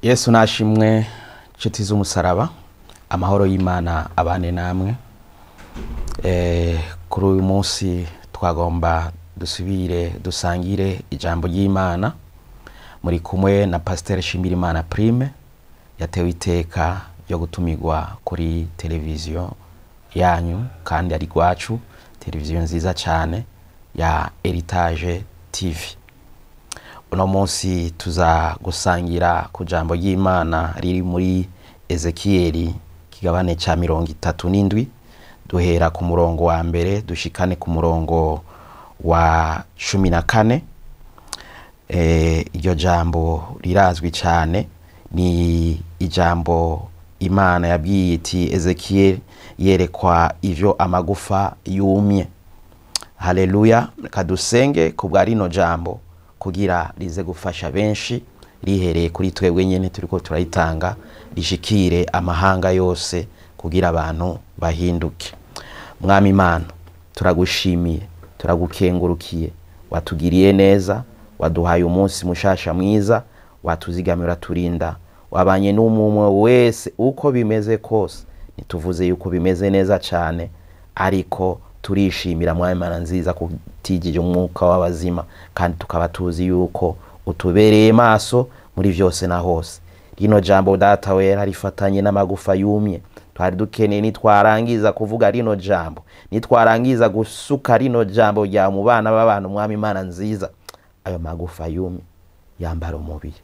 Yesu nashimwe, nshuti z'umusaraba, amahoro y'Imana abane namwe. Kuri uyu munsi twagomba dusubire dusangire ijambo ry'Imana. Muri kumwe na Pasteur Shimirimana Prime, yatewe iteka ryo gutumirwa kuri televiziyo yanyu kandi ari rwacu, televiziyo nziza cyane ya Heritage TV. Uno munsi tuza gusangira ku jambo ry'Imana riri muri Ezekiyeli kigabane ca 37, duhera ku murongo wa mbere dushikane ku murongo wa 14. Iryo jambo rirazwi cyane, ni ijambo Imana yabwiye iti Ezekiyeli yerekwa ivyo amagufa yumye. Haleluya! Kadusenge kubwa rino jambo kugira rize gufasha benshi, rihereye kuri twebwe nyene turiko turayitanga, rishikire amahanga yose kugira abantu bahinduke. Mwami Imana, turagushimiye, turagukengurukiye, watugiriye neza, waduhaye umunsi mushasha mwiza, watuzigamira, uraturinda, wabanye n'umwe wese uko bimeze kose. Ntituvuze yuko bimeze neza cyane, ariko turishimira Mwami Imana nziza kutijije umwuka w'abazima, kandi tukaba tuzi yuko utubereye maso muri vyose na hose. Rino jambo Data wera rifatanye n'amagufa yumye twari dukeneye. Nitwarangiza kuvuga rino jambo, nitwarangiza gusuka rino jambo rya mu bana b'abantu, Mwami Imana nziza, ayo magufa yumye yambara umubiri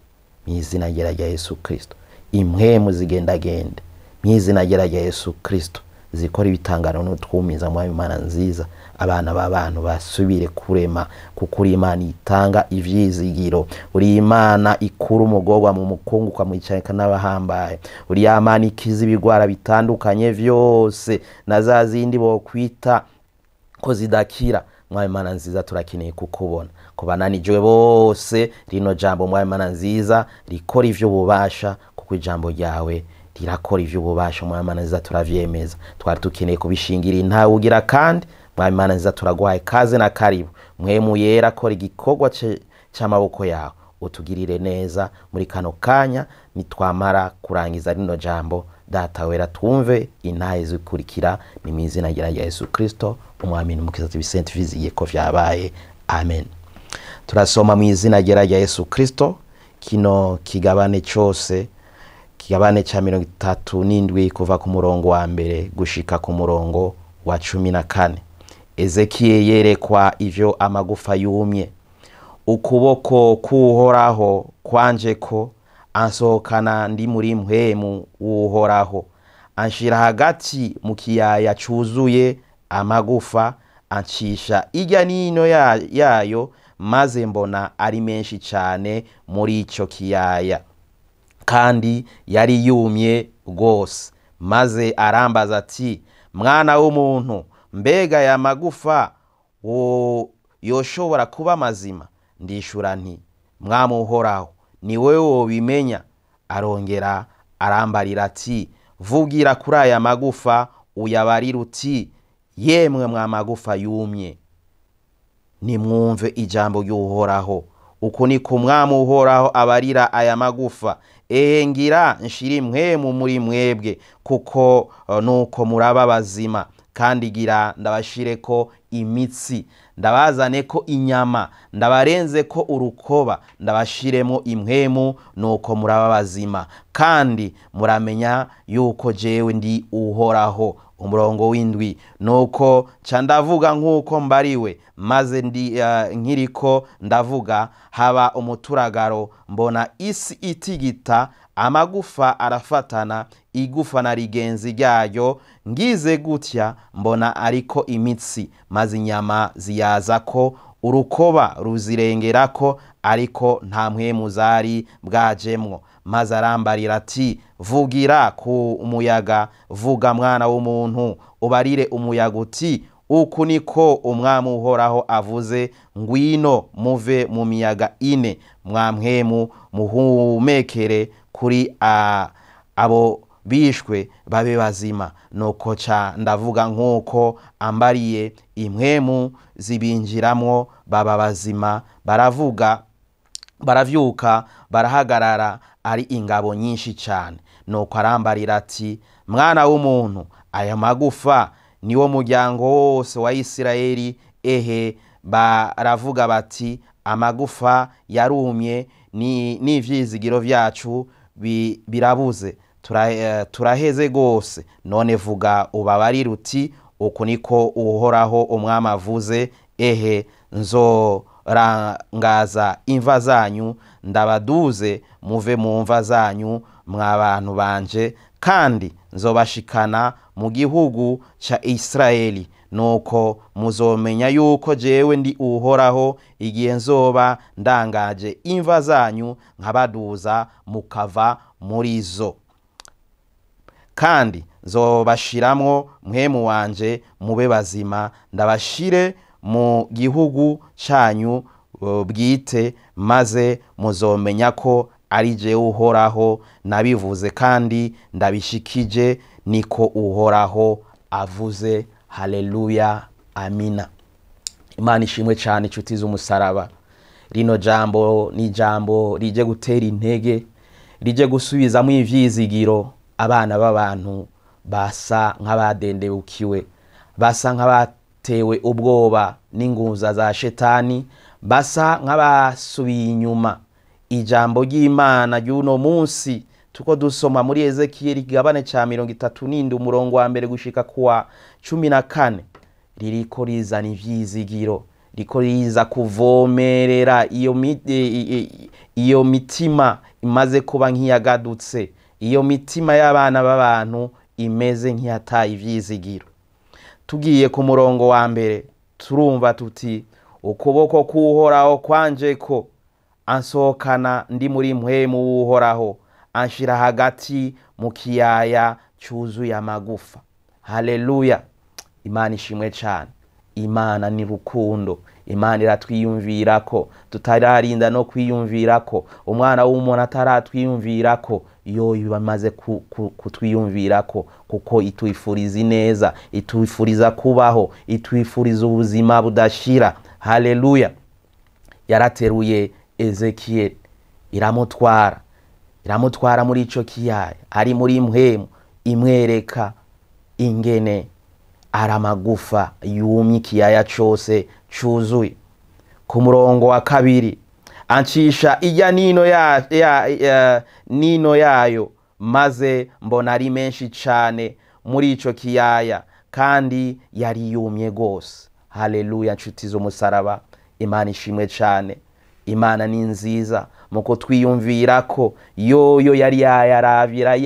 mw'izina ryera rya Yesu Kristo. Impwemu zigendagende mw'izina ryera rya Yesu Kristo, zikora ibitangano n'utwumiza. Mwami Imana nziza, abana b'abantu basubire kurema, kuko uri Imana itanga ivyizigiro, uri Imana ikura umugorwa mu mukungu ukamwicarika n'abahambaye, uri ya Mana ikiza ibigwara bitandukanye vyose na za zindi bokwita ko zidakira. Mwami Imana nziza, turakeneye kukubona kubananijwe bose. Rino jambo, Mwami Imana nziza, rikora ivyo bubasha, kuko ijambo ryawe rirakora ivyo ububasha. Mwami Imana nziza, turavyemeza, twari dukeneye kubishingira intawe ugira. Kandi Mwami Imana nziza, turaguhaye kaze na karibu. Mpwemu Yera, kora igikorwa c'amaboko yawe, utugirire neza muri kano kanya. Nitwamara kurangiza rino jambo, Data wera, twumve intahe zikurikira. Ni mu izina rya Yesu Kristo umwami n'umukiza tubisente viziye ko vyabaye, amen. Turasoma mu izina rya Yesu Kristo kino kigabane cose, kigabane ca 37, kuva ku murongo wa mbere gushika ku murongo wa 14. Ezekiye yerekwa ivyo amagufa yumye. Ukuboko k'Uhoraho kwanje ko ansohokana ndi muri mpwemu w'Uhoraho, anshira hagati mu kiyaya cuzuye amagufa, ancisha irya nino yayo, maze mbona ari menshi cane muri ico kiyaya, kandi yari yumye rwose. Maze arambaza ati: "Mwana w'umuntu, mbega aya magufa yoshobora kuba mazima?" Ndishura nti: "Mwami Uhoraho, ni wowe wobimenya." Arongera arambarira ati: "Vugira kuri aya magufa, uyabarire uti: 'Yemwe mwa magufa yumye, nimwumve ijambo ry'Uhoraho. Uku niko Umwami Uhoraho abarira aya magufa: Ehe, ngira nshira impwemu muri mwebwe, kuko nuko muraba bazima, kandi gira ndabashireko imitsi, ndabazaneko inyama, ndabarenzeko urukoba, ndabashiremo impwemu, nuko muraba bazima, kandi muramenya yuko jewe ndi Uhoraho.'" Umurongo w'indwi: "Nuko ca ndavuga nk'uko mbariwe, maze ndi nkiriko ndavuga, haba umuturagaro, mbona isi itigita, amagufa arafatana, igufa na rigenzi ryayo. Ngize gutya, mbona ariko imitsi, maze inyama ziyazako, urukoba ruzirengerako, ariko nta mpwemu zari bwajemwo. Maze arambarira ati: 'Vugira ku muyaga, vuga, mwana w'umuntu, ubarire umuyaga uti: Uku niko Umwami Uhoraho avuze: Ngwino muve mu miyaga ine, mwa mpwemu, muhumekere kuri abo bishwe, babe bazima.' Nuko ca ndavuga nk'uko ambariye, impwemu zibinjiramwo, baba bazima, baravuga." Baravyuka barahagarara ari ingabo nyinshi cyane. Nuko arambarira ati: mwana w'umuntu, aya magufa niwo muryango wose wa Isirayeli. Ehe, baravuga bati: amagufa yarumye, n'ivyizigiro vyacu birabuze, turaheze gose. None vuga ubabarire uti: uku niko Uhoraho Umwami avuze: ehe, nzorangaza imva zanyu, ndabaduze muve mu mva zanyu, mwa bantu banje, kandi nzobashikana mu gihugu ca Isirayeli. Nuko muzomenya yuko jewe ndi Uhoraho, igihe nzoba ndangaje imva zanyu nkabaduza mukava muri zo, kandi nzobashiramwo mpwemu wanje mube bazima, ndabashire mu gihugu canyu bwite, maze muzomenya ko ari jewe Uhoraho nabivuze kandi ndabishikije, niko Uhoraho avuze. Haleluya, amina. Imana ishimwe cyane, inshuti z'umusaraba. Rino jambo ni jambo rije gutera intege, rije gusubizamo ivyizigiro abana b'abantu basa nk'abadendebukiwe, basa nk'abatewe ubwoba n'ingunza za shetani, basa nk'abasubiye inyuma. Ijambo ry'Imana ry'uno munsi tuko dusoma muri Ezekiyeli igabane ca 37 umurongo wa 1 gushika kuwa 14, ririko rizana ivyizigiro, riko riza kuvomerera iyo mitima imaze kuba nk'iyagadutse, iyo mitima y'abana b'abantu imeze nk'iyataye ivyizigiro. Tugiye ku murongo wa 1 turumva tuti: ukuboko k'Uhoraho kwanje ko ansohokana ndi muri mpwemu w'Uhoraho, anshira hagati mu kiyaya cyuzuye amagufa. Haleluya, Imana ishimwe cyane. Imana ni rukundo, Imana iratwiyumvirako tutararinda no kwiyumvirako. Umwana w'umuntu ataratwiyumvirako, yo bamaze kutwiyumvirako, kuko itwifuriza ineza, itwifuriza kubaho, itwifuriza ubuzima budashira. Haleluya. Yarateruye Ezekiel iramutwara muri ico kiyaya ari muri mpwemu, imwereka ingene ari amagufa yumye, ikiyaya cose cuzuye. Ku murongo wa 2, ancisha ijya nino yayo, maze mbona ari menshi cane muri ico kiyaya, kandi yari yumye gose. Haleluya, nshuti z'umusaraba, Imana ishimwe cane. Imana ni nziza muko twiyumvira ko yoyo yari yayaravira,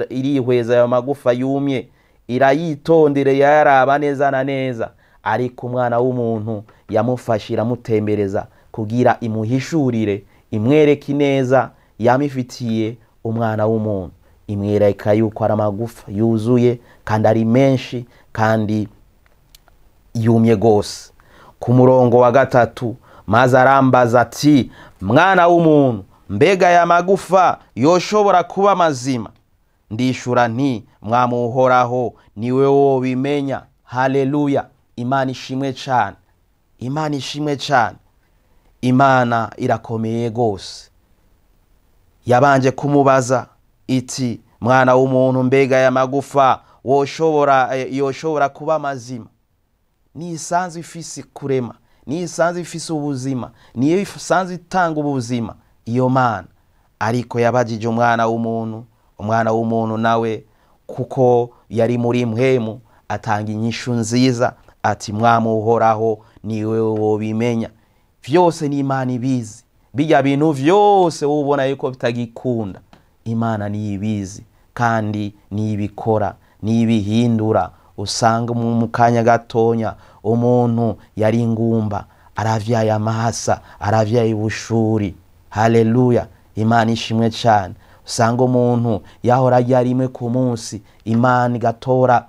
irihweza ayo magufa yumye, irayitondere yaraba neza na neza, ariko umwana w'umuntu yamufashe iramutembereza kugira imuhishurire, imwereke ineza yamifitiye umwana w'umuntu, imwereka yuko ari amagufa yuzuye kandi ari menshi kandi yumye gose. Ku murongo wa 3, maze arambaza ati: mwana w'umuntu, mbega aya magufa yoshobora kuba mazima? Ndishura nti: Mwami Uhoraho, niwe wobimenya. Haleluya, Imana ishimwe cyane, Imana ishimwe cyane. Imana irakomeye gose. Yabanje kumubaza iti: mwana w'umuntu, mbega aya magufa yoshobora kuba mazima? Ni isanzwe ifise kurema, niyo isanzwe ifise ubuzima, niyo isanzwe itanga ubuzima, iyo Mana. Ariko yabajije umwana w'umuntu, umwana w'umuntu nawe kuko yari muri mpwemu atanga inyishu nziza ati: Mwami Uhoraho, niwe wobimenya. Vyose ni Imana ibizi, bijya bintu vyose ubona yuko bitagikunda, Imana niyo ibizi kandi niyo ibikora, niyo ibihindura. Usanga mu kanya gatonya umuntu yari ingumba aravyaye amahasa, aravyaye ubushuri. Haleluya, Imana ishimwe cyane. Usanga umuntu yahora arya rimwe ku munsi, Imana igatora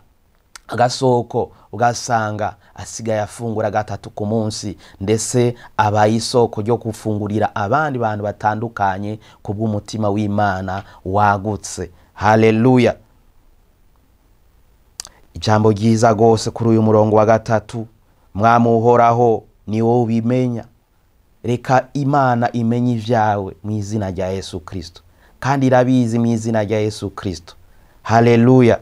agasoko, ugasanga asigaye afungura 3 ku munsi, ndetse abaye isoko ryo gufungurira abandi bantu batandukanye kubw'umutima w'Imana wagutse. Haleluya. Ijambo ryiza gose kuri uyu murongo wa 3, Mwami Uhoraho, ni wowe ubimenya. Reka Imana imenye ivyawe mu izina rya Yesu Kristo, kandi irabizi mu izina rya Yesu Kristo. Haleluya.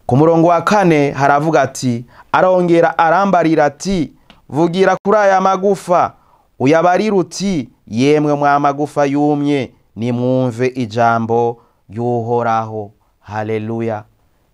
Ku murongo wa 4 haravuga ati, arongera arambarira ati, vugira kuri aya magufa uyabarira uti, yemwe mwa magufa yumye, nimwumve ijambo ry'Uhoraho. Haleluya.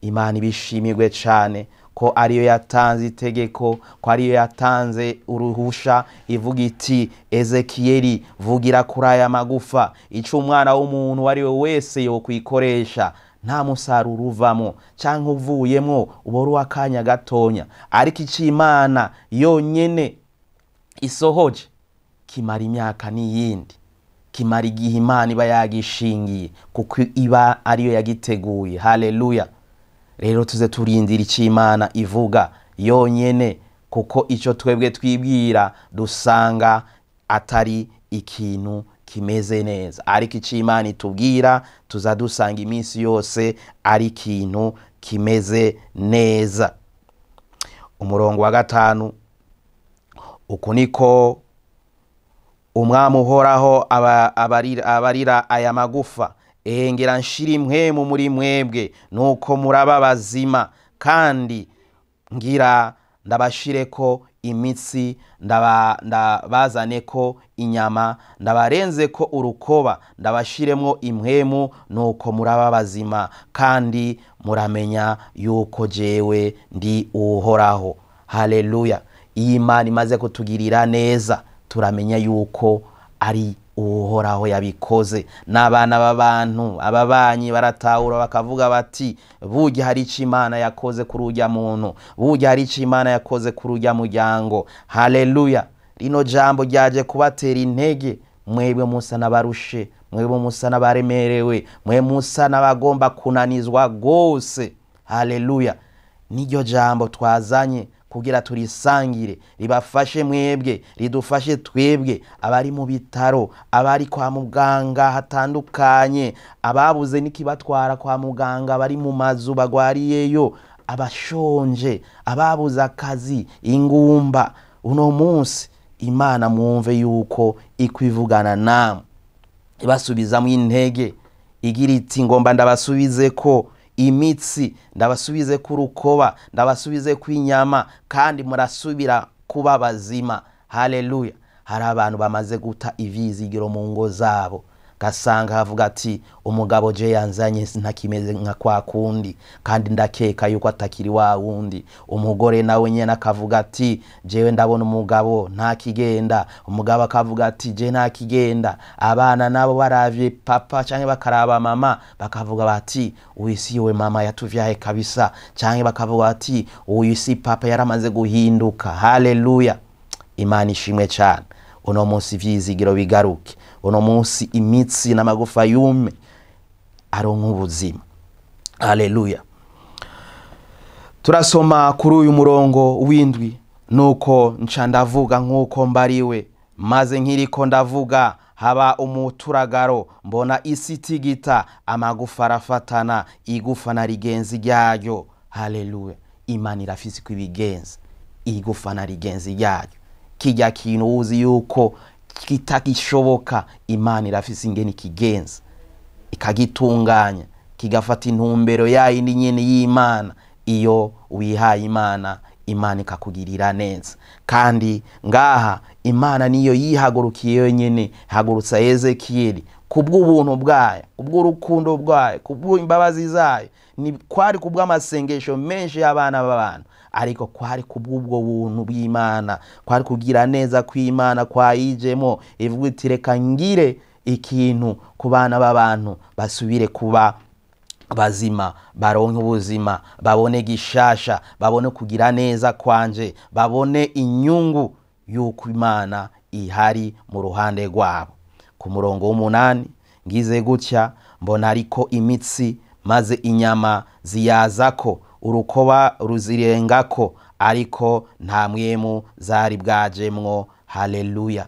Imana ibishimirwe cyane ko ariyo yatanze itegeko, ko ariyo yatanze uruhusha, ivuga iti, Ezekiyeli, vugira kuri aya magufa. Ico umwana w'umuntu ari we wese yokwikoresha nta musaruro uvamo canke uvuyemo, ubora uw'akanya gatonya, ariko ico Imana yonyene isohoje kimara imyaka n'iyindi, kimara igihe Imana iba yagishingiye, kuko iba ariyo yagiteguye. Haleluya. Rero tuze turindira ico Imana ivuga yonyene, kuko ico twebwe twibwira dusanga atari ikintu kimeze neza, ariko ico Imana itubwira tuza dusanga iminsi yose ari ikintu kimeze neza. Umurongo wa 5, uku niko umwami Uhoraho abarira aya magufa, ehengera nshira impwemu muri mwebwe, nuko muraba bazima, kandi ngira ndabashireko imitsi, ndabazaneko inyama, ndabarenzeko urukoba, ndabashiremwo impwemu, nuko muraba bazima, kandi muramenya yuko jewe ndi Uhoraho. Haleluya. Iyi Imana imaze kutugirira neza, turamenya yuko ari Uhoraho yabikoze. N'abana b'abantu, ababanyi baratahura bakavuga bati, burya hari ico Imana yakoze kuri urya muntu, burya hari ico Imana yakoze kuri urya muryango. Haleluya. Rino jambo ryaje kubatera intege, mwebwe musa n'abarushe, mwebwe musa n'abaremerewe, mwe musa n'abagomba kunanizwa gose. Haleluya. Niryo jambo twazanye kugira turisangire, ribafashe mwebwe, ridufashe twebwe, abari mu bitaro, abari kwa muganga hatandukanye, ababuze n'ikibatwara kwa muganga, abari mu mazu bagwariyeyo, abashonje, ababuze akazi, ingumba. Uno munsi Imana mwumve yuko ikwivugana namwe, ibasubizamwo intege, igira iti, ngomba ndabasubizeko imitsi, ndabasubize ku rukoba, ndabasubize ku inyama, kandi murasubira kuba bazima. Haleluya. Hari abantu bamaze guta ivyizigiro mu ngo zabo, gasanga havuga ati, umugabo je yanzanye ntakimeze nka kwa kundi, kandi ndakeka yuko atakiri wa wundi. Umugore nawe nyene akavuga ati, jewe ndabona umugabo ntakigenda. Umugabo akavuga ati, je ntakigenda. Abana nabo baravye papa canke bakaraba mama, bakavuga bati, uyu si we mama yatuvyaye kabisa, canke bakavuga bati, uyu si papa yaramaze guhinduka. Haleluya. Imana ishimwe cyane. Uno munsi ivyizigiro bigaruke, uno munsi imitsi n'amagufa yume aronka ubuzima. Haleluya. Turasoma kuri uyu murongo w'indwi, nuko nca ndavuga nk'uko mbariwe, maze nkiriko ndavuga haba umuturagaro, mbona isi itigita, amagufa arafatana, igufa na rigenzi ryayo. Haleluya. Imana irafise uko ibigenza, igufa na rigenzi ryayo. Kijya kintu uzi yuko kitagishoboka, Imana irafise ingene ikigenza, ikagitunganya, kigafata intumbero yayindi nyene y'Imana. Iyo wihaye Imana, Imana ikakugirira neza. Kandi ngaha Imana niyo yihagurukiye yonyene, ihagurutsa Ezekiyeli kubw'ubuntu bwayo, kubw'urukundo bwayo, kubw'imbabazi zayo. Ni kwari kubw'amasengesho menshi y'abana b'abantu, ariko kwari kubw'ubwo buntu bw'Imana, kwari kugira neza kw'Imana kwayijemo, ivuga iti, reka ngire ikintu ku bana b'abantu basubire kuba bazima, baronke ubuzima, babone gishasha, babone kugira neza kwanje, babone inyungu y'uko Imana ihari mu ruhande rwabo. Ku murongo w'umunani, ngize gutya mbona ariko imitsi, maze inyama ziyazako, urukoba ruzirengako, ariko nta mwemu zari bwajemwo. Haleluya.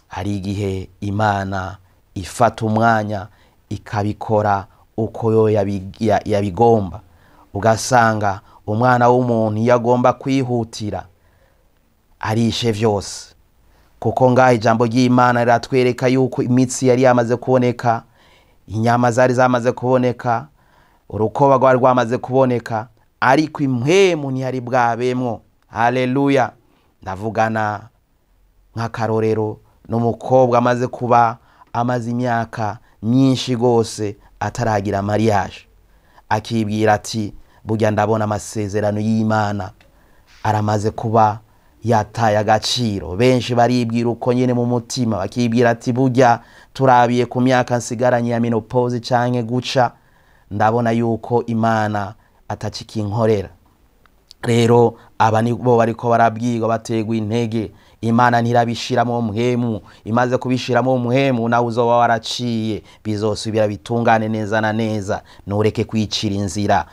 Hari igihe Imana ifata umwanya ikabikora uko yo yabigomba, ugasanga umwana w'umuntu iyo agomba kwihutira arishe vyose. Kuko ngaha ijambo ry'Imana riratwereka yuko imitsi yari yamaze kuboneka, inyama zari zamaze kuboneka, urukoba rwari rwamaze kuboneka, ariko impwemu ntiyari bwabemwo. Haleluya. Ndavugana nk'akarorero n'umukobwa amaze kuba amaze imyaka myinshi rwose ataragira mariage, akibwira ati burya ndabona amasezerano y'Imana aramaze kuba yataye agaciro. Benshi baribwira uko nyene mu mutima, bakibwira ati burya turabiye ku myaka nsigaranye ya menopause canke guca, ndabona yuko Imana atakikinkorera. Rero aba nibo bariko barabwirwa, bategwa intege. Imana ntirabishiramo muhemu, imaze kubishiramo muhemu nawe uzoba waraciye, bizosubira bitungane neza na neza. Nureke kwicira inzira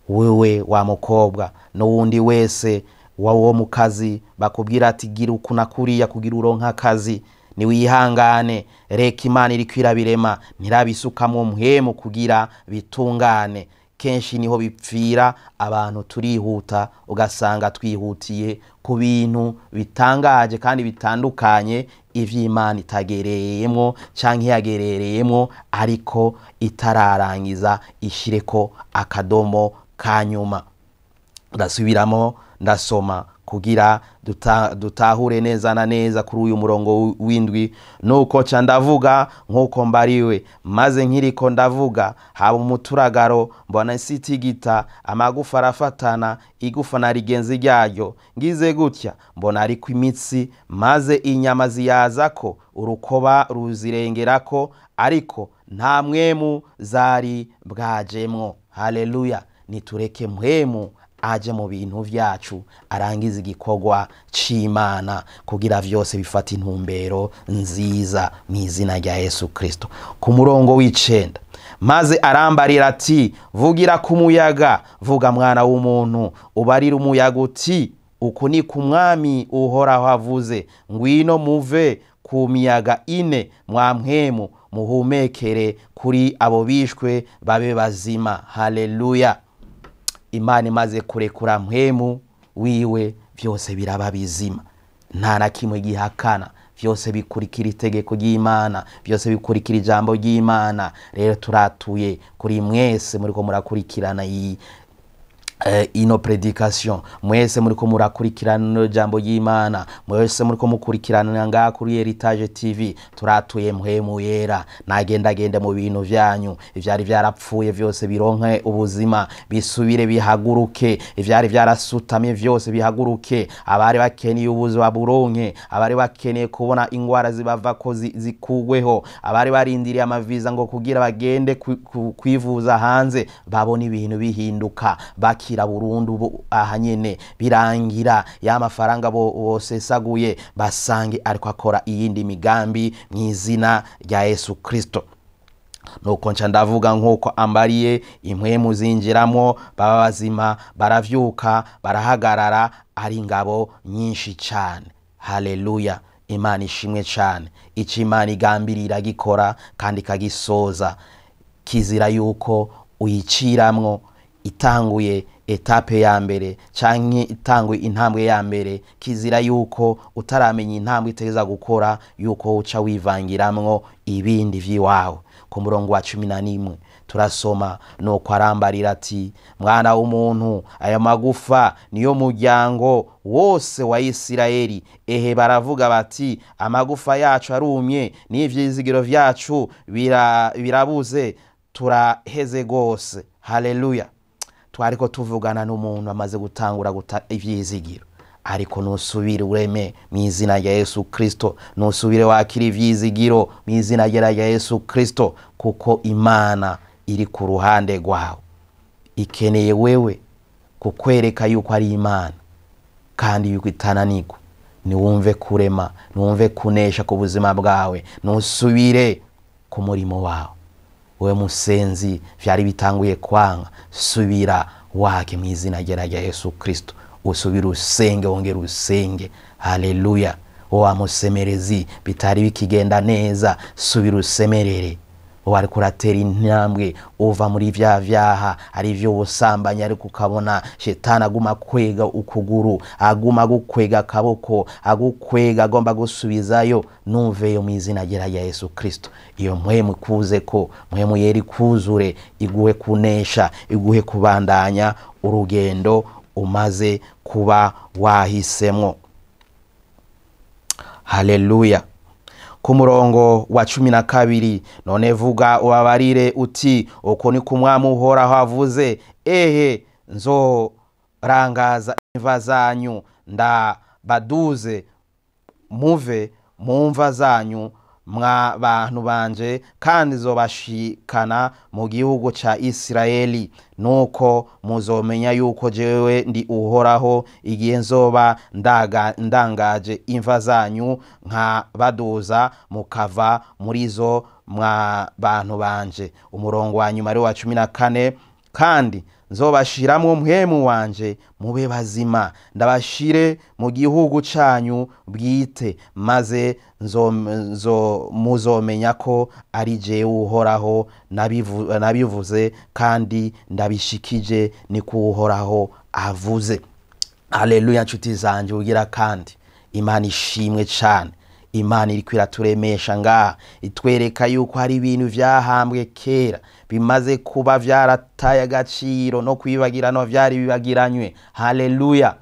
wewe wa mukobwa n'uwundi wese wo mu kazi bakubwira ati gira uku na kuriya kugira uronke akazi, niwihangane, reka Imana iriko irabirema, ntirabisukamwo muhemu kugira bitungane. Kenshi niho bipfira abantu, turihuta ugasanga twihutiye ku bintu bitangaje kandi bitandukanye ivy'Imana itagereyemwo canke yagerereyemwo, ariko itararangiza ishireko akadomo ka nyuma. Ndasubiramo ndasoma kugira dutahure neza na neza kuri uyu murongo w'indwi. Nuko ca ndavuga nkuko mbariwe, maze nkiriko ndavuga haba umuturagaro, mbona isitigita, amagufa arafatana, igufa na rigenzi ryaryo. Ngize gutya mbona ariko imitsi, maze inyama ziyazako, urukoba ruzirengerako, ariko nta mwemu zari bwajemwo. Haleluya. Nitureke mwemu aje mu bintu vyacu, arangize igikorwa c'Imana kugira vyose bifate intumbero nziza mu izina rya Yesu Kristo. Ku murongo w'icenda, maze arambarira ati vugira ku muyaga, vuga mwana w'umuntu, ubarire umuyaga uti uku ni ku Mwami Uhoraho avuze, ngwino muve ku miyaga ine mwa mpwemu, muhumekere kuri abo bishwe babe bazima. Haleluya. Imana imaze kurekura mpwemu wiwe, vyose biraba bizima, nta na kimwe gihakana, vyose bikurikira itegeko ry'Imana, vyose bikurikira ijambo ry'Imana. Rero turatuye kuri mwese muriko murakurikirana iyi ino predication, mwese muriko murakurikirana ijambo ry'Imana, mwese muriko mukurikirana ngaha kuri Heritage TV, turatuye mpwemu yera nagenda gende mu bintu vyanyu, ivyari vyarapfuye vyose bironke ubuzima, bisubire bihaguruke, ivyari vyarasutamye vyose bihaguruke, abari bakeneye ubuzima buronke, abari bakeneye kubona ingwara zibavako zikugweho, abari barindiriye amaviza ngo kugira bagende kwivuza hanze, babone ibintu bihinduka, bakira burundu aha nyene birangira, ya mafaranga bosesaguye basange ariko akora iyindi migambi mu izina rya Yesu Kristo. Nuko nca ndavuga nkuko ambariye, impwemu zinjiramo, baba bazima, baravyuka, barahagarara, ari ingabo nyinshi cyane. Haleluya. Imana ishimwe cyane. Ico Imana igambirira gikora kandi ikagisoza, kizira yuko uyiciramwo itanguye etape ya mbere canke itanguye intambwe ya mbere, kizira yuko utaramenya intambwe iteza gukora yuko uca wivangiramwo ibindi vyiwawe. Ku murongo wa 11 turasoma, nuko arambarira ati mwana w'umuntu, aya magufa niyo muryango wose wa Isirayeli. Ehe, baravuga bati amagufa yacu arumye, n'ivyizigiro vyacu birabuze, turaheze gose. Haleluya. Twariko tuvugana n'umuntu amaze gutangura guta ivyizigiro, ariko nusubire ureme mu izina rya Yesu Kristo, nusubire wakira ivyizigiro mu izina rya Yesu Kristo, kuko Imana iri ku ruhande rwawe, ikeneye wewe kukwereka yuko ari Imana kandi yuko itananirwa. Niwumve kurema, niwumve kunesha ku buzima bwawe, nusubire ku murimo wawe. Wewe musenzi vyari bitanguye kwanga, subira wake mu izina rya Yesu Kristo, usubire usenge, wongere usenge. Haleluya. Wa musemerezi bitari bikigenda neza, subira usemerere, Wariko uratera intambwe uva muri vya vyaha, ari vyo ubusambanyi, ariko ukabona shetani aguma kwega ukuguru, aguma gukwega akaboko, agukwega agomba gusubizayo. Numveyo mu izina ryera rya Yesu Kristo. Iyo mpwemu ikuze ko mpwemu yera ikuzure, iguhe kunesha, iguhe kubandanya urugendo umaze kuba wahisemwo. Haleluya. Ku murongo wa 12, none vuga ubabarire uti uko ni kumwami Uhoraho avuze, ehe nzorangaza imva zanyu, ndabaduze muve mu mva zanyu mwa bantu banje, kandi nzobashikana mu gihugu ca Isirayeli. Nuko muzomenya yuko jewe ndi Uhoraho, igihe nzoba ndangaje imva zanyu nkabaduza mukava muri zo mwa bantu banje. Umurongo wa nyuma ari wa 14, kandi nzobashiramwo mpwemu wanje mube bazima, ndabashire mu gihugu canyu bwite, maze muzomenya ko ari jewe Uhoraho nabivuze kandi ndabishikije, niko Uhoraho avuze. Haleluya nshuti zanje, ugira kandi Imana ishimwe cane. Imana iriko iraturemesha ngaha, itwereka yuko hari ibintu vyahambwe kera bimaze kuba vyarataye agaciro no kwibagirana vyari bibagiranywe. Haleluya.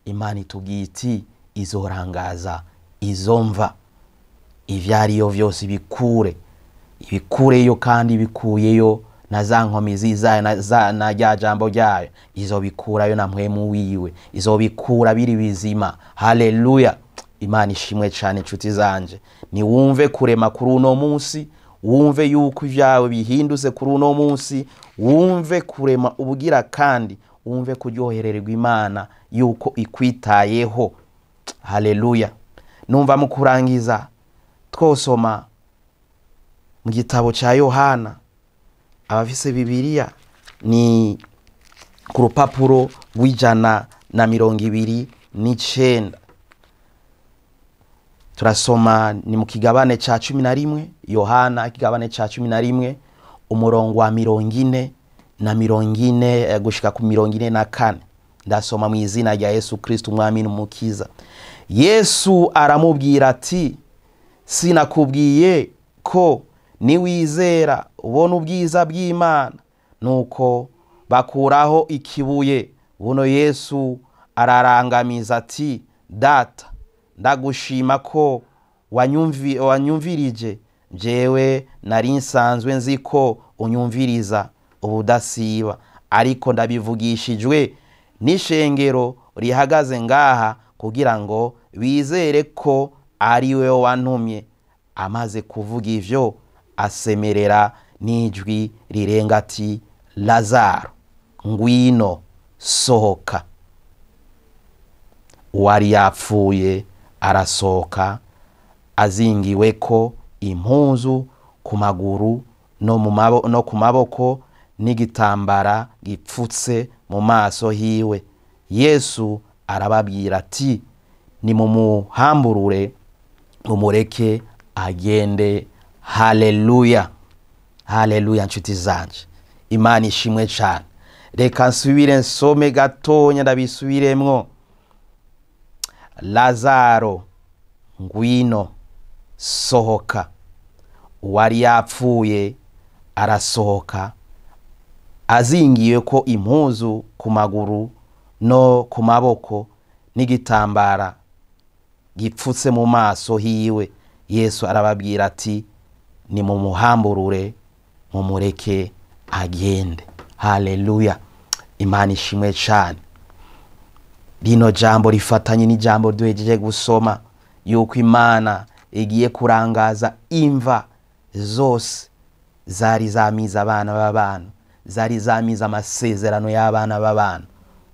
Imana itubwiye iti izorangaza izo mva, ivyariyo vyose ibikure, ibikureyo kandi ibikuyeyo na za nkomi zayo na rya jambo ryayo, izobikurayo na mpwemu wiwe, izobikura biri bizima. Haleluya. Imana ishimwe cane nshuti zanje. Niwumve kurema kuri uno munsi, wumve yuko ivyawe bihindutse kuri uno munsi, wumve kurema ubugira kandi wumve kuryohererwa Imana yuko ikwitayeho. Haleluya. Numva mu kurangiza twosoma mu gitabo ca Yohana, abafise Bibiliya ni ku rupapuro rw'129. Turasoma ni mu kigabane ca 11, Yohana ikigabane ca 11, umurongo wa 40 na 40 gushika ku 44. Ndasoma mu izina rya Yesu Kristo umwami n'umukiza. Yesu aramubwira ati sinakubwiye ko niwizera ubona ubwiza bw'Imana? Nuko bakuraho ikibuye. Buno Yesu ararangamiza ati Data, ndagushima ko wanyumvirije, jewe nari nsanzwe nzi ko unyumviriza ubudasiba, ariko ndabivugishijwe n'ishengero rihagaze ngaha kugira ngo bizere ko ari we wantumye. Amaze kuvuga ivyo asemerera n'ijwi rirenga ati Lazaro, ngwino sohoka. Uwari yapfuye arasohoka, azingiweko impuzu ku maguru no ku maboko n'igitambara gipfutse mu maso hiwe. Yesu arababwira ati nimumuhamburure mumureke agende. Haleluya. Haleluya nshuti zanje, Imana ishimwe cane. Reka nsubire nsome gatonya ndabisubiremwo. Lazaro, ngwino sohoka. Uwari yapfuye arasohoka, azingiwe ko impuzu ku maguru no ku maboko n'igitambara gipfutse mu maso hiwe. Yesu arababwira ati nimumuhamburure mumureke agende. Haleluya. Imana ishimwe cane. Rino jambo rifatanye n'ijambo duhejeje gusoma yuko Imana igiye kurangaza imva zose zari zamiza abana b'abantu, zari zamiza amasezerano y'abana b'abantu,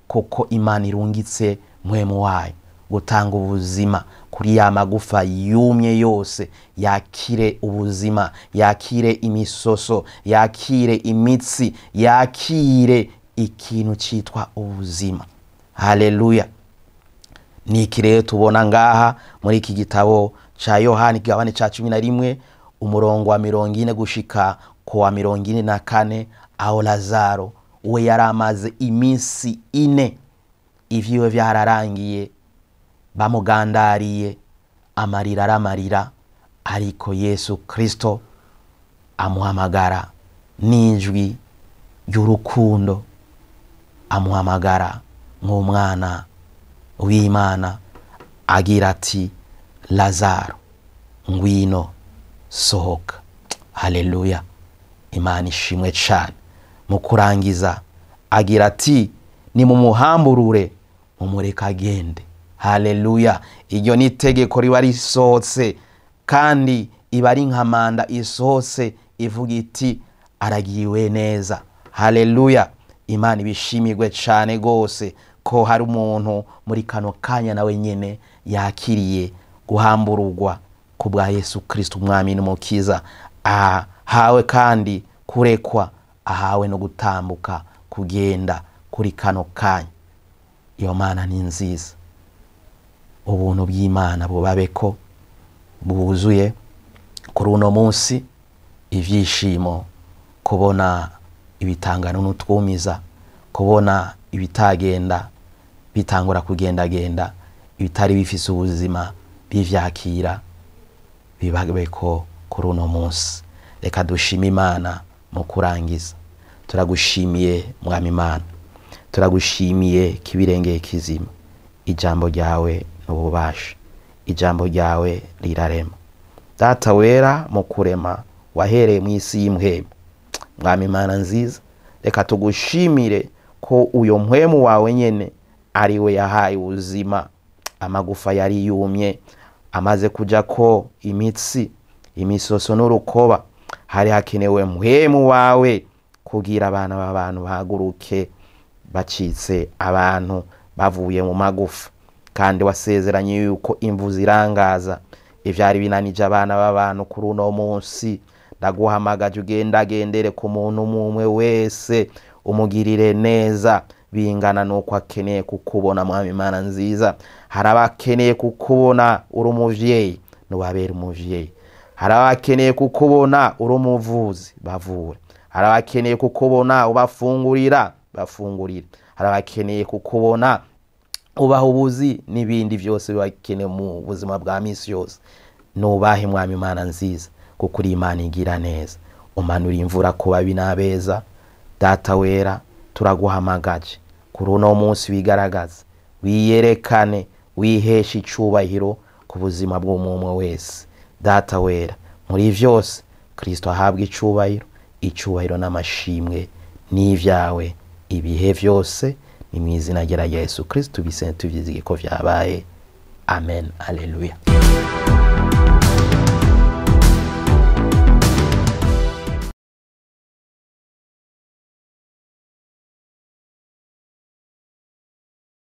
kuko Imana irungitse mpwemu wayo gutanga ubuzima kuri ya magufa yumye yose, yakire ubuzima, yakire imisoso, yakire imitsi, yakire ikintu citwa ubuzima. Haleluya. Niki rero tubona ngaha muri iki gitabo ca Yohana igabane ca 11 umurongo wa 40 gushika ku wa 44, aho Lazaro we yari amaze iminsi 4 ivyiwe vyararangiye, bamugandariye, amarira aramarira, ariko Yesu Kristo amuhamagara n'ijwi ry'urukundo, amuhamagara nk'umwana w'Imana agira ati Lazaro ngwino sohoka. Haleluya, Imana ishimwe cyane. Mu kurangiza agira ati nimumuhamburure mumureke agende. Haleluya, iryo ni itegeko riba risohotse, kandi iba ari nka manda isohotse ivuga iti aragiwe neza. Haleluya, Imana ibishimirwe cyane gose ko hari umuntu muri kano kanya nawe nyene yakiriye guhambururwa ku bwa Yesu Kristo umwami n'umukiza, ahawe kandi kurekwa, ahawe no gutambuka kugenda kuri kano kanya. Iyo Mana ni nziza. Ubuntu bw'Imana bubabeko bwuzuye kuri uno munsi, ivyishimo kubona ibitangano n'utwumiza, kubona ibitagenda bitangura kugendagenda, ibitari bifise ubuzima bivyakira, bibabeko kuri uno munsi. Reka dushime Imana mu kurangiza. Turagushimiye Mwami Imana, turagushimiye kibirengeye kizima. Ijambo ryawe n'ububasha, ijambo ryawe rirarema. Data wera, mu kurema wahereye mu isi y'imhemu. Mwami Imana nziza, reka tugushimire ko uyo mpwemu wawe nyene ari we yahaye ubuzima amagufa yari yumye, amaze kuja ko imitsi, imisoso n'urukoba. Hari hakenewe mpwemu wawe kugira abana b'abantu bahaguruke bacitse abantu bavuye mu magufa. Kandi wasezeranye yuko imvu zirangaza ivyari binanije abana b'abantu kuri uno munsi. Ndaguhamagaje ugendagendere ku muntu umwe wese, umugirire neza bingana nuko akeneye kukubona. Mwami Imana nziza, hari abakeneye kukubona uri umuvyeyi, nubabere umuvyeyi. Hari abakeneye kukubona uri umuvuzi, bavure. Hari abakeneye kukubona ubafungurira, bafungurire. Hari abakeneye kukubona ubaha ubuzi n'ibindi byose bakeneye mu buzima bwa misi yose. Nubahe Mwami Imana nziza, kuko uri Imana igira neza, umanura imvura ku babi n'abeza. Data wera, turaguhamagaje kuri uno munsi, wigaragaze, wiyerekane, wiheshe icubahiro ku buzima bw'umwe wese. Data wera, muri vyose Kristo ahabwe icubahiro, icubahiro n'amashimwe n'ivyawe ibihe vyose. Ni mu izina rya Yesu Kristo tubisenge tuvyizige ko vyabaye. Amen. Haleluya.